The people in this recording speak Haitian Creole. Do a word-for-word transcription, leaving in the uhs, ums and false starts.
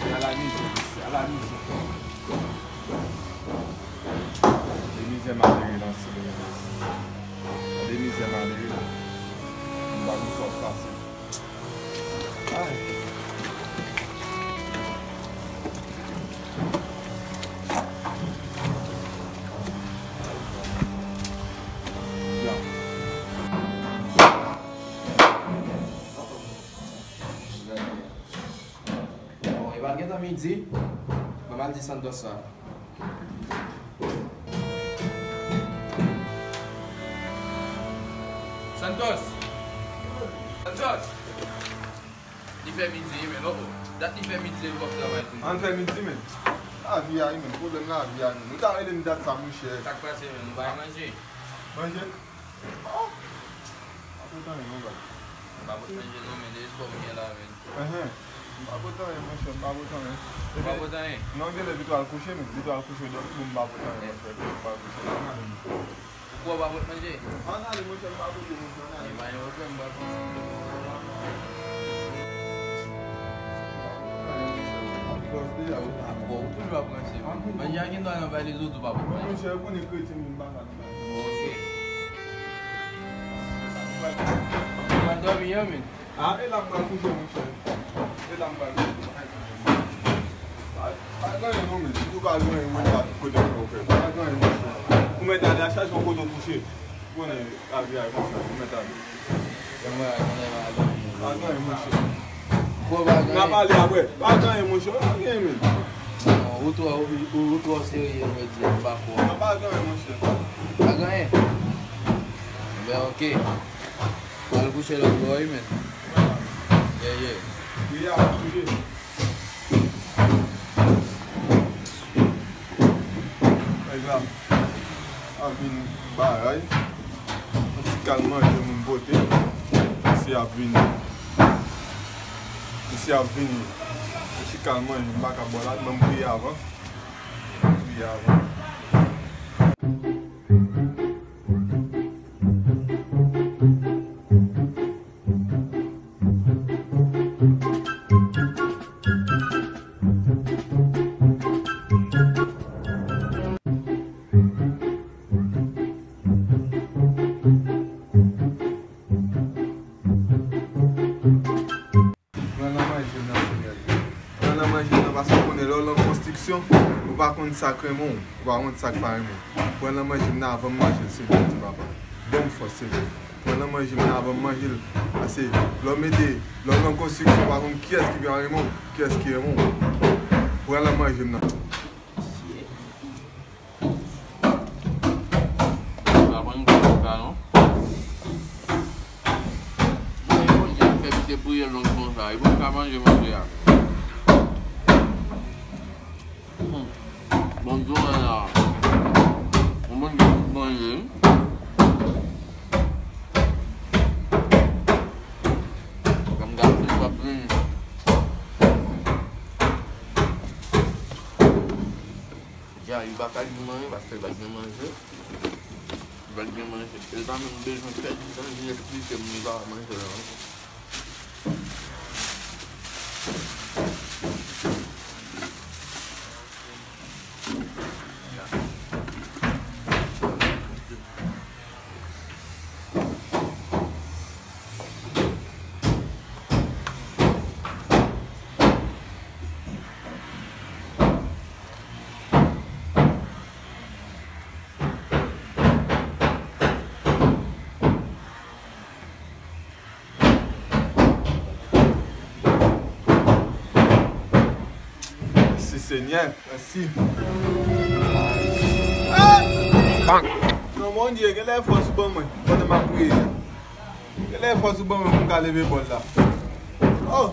Ala mizè, mesye, ala mizè. Gade mizè malere lanse, mesye. Gade mizè malere. M pa konn sa w pase. Ay. Ya. Bon, e pa t gentan midi. Ban m al di Santos sa. Santos! Santos! Li fè midi, men, oh, oh. Dat li fè midi, li p ap travay toujou. Ann fè midi, men. Lavi a, men. Pwoblèm lavi a, men. Ou ta rele m dat sa, monchè. Sa k pase, men? Nou bay manje. Manje? Oh! Pa pot anyen non, baz. M pa pot manje non, men, de espwa m gen la, men. Enhen. M pa pot anyen, monchè, m pa pot anyen. Ou pa pot anyen? Non, genlè Vito al kouche, men. Vito al kouche, donk, bon, m pa pot anyen, monchè. Vito pa al kouche, ann ale, monchè. Ou kwè w pa pot manje? Ann ale, monchè, m pa pote, monchè, ann ale. E pa gen pwoblèm, m pa pot. Bon, ou toujou ap ranse, men. Manje a gen dwa nan valiz ou tou, pa pot manje. Monchè, ou konnen kretyen m, m pa ka nan valiz. Bon, ok. Ou pral dòmi an, men? Ah, e la m pral kouche, monchè. E la m pral kouche. Pa, pa gen anyen non, men. Si ou pa gen anyen, ou mèt al kote w fè w fè. Pa gen anyen, monchè. Ou mèt ale a chache yon kote w kouche. Ou konnen lavi a e konsa, ou mèt ale. Mwen, mwen, mwen, mwen, mwen. Pa gen anyen, monchè. Bon, pa gen anyen. N a pale apre. Pa gen anyen, monchè. Pa gen anyen, men. Non, ou twò, ou, ou twò serye, jodi a, m pa kwè. Non, pa gen anyen, monchè. Pa gen anyen? Ben, ok. Al kouche lòt bò, wi, men. Yeah, yeah. Wi, a kouche. Nèg la ap vin bay. Yon ti kal manje moun pote. Misye ap vini. Misye ap vini. Yon ti kal manje, m pa ka ba w la, ban m priye avan. Priye avan. Pran nan manje m nan, Senyè. Pran nan manje m nan, paske w konnen lè w nan konstriksyon, ou pa konn sa k renmen w, ou pa konn sa k pa renmen w. Pran nan manje m nan avan m manje l, Senyè, di papa. Ban m fòs, Senyè. Pran nan manje m nan avan m manje l. Paske lè w mete, lè w nan konstriksyon, ou pa konn kiyès ki pa renmen w, kiyès ki renmen w. Pran nan manje m nan. Shit. Pa konn gwo sa non. Mwen, Bondye fè misye priye long konsa, li poko ka manje manje a. Hmm. Bon, di w la, yon moun ki tout manje. Kòm gason, li p ap vini. Dja, li pa ka di m anyen paske l pa t gen manje. Li pa t gen manje. Li pa menm bezwen pèdi tan vin eksplike m li pa manje la ankò. Mèsi, Senyè. Mèsi. Ah! Non, Bondye, genlè fòs ou ban mwen pandan m ap priye. Genlè fòs ou ban mwen pou m ka leve bòl la. Oh!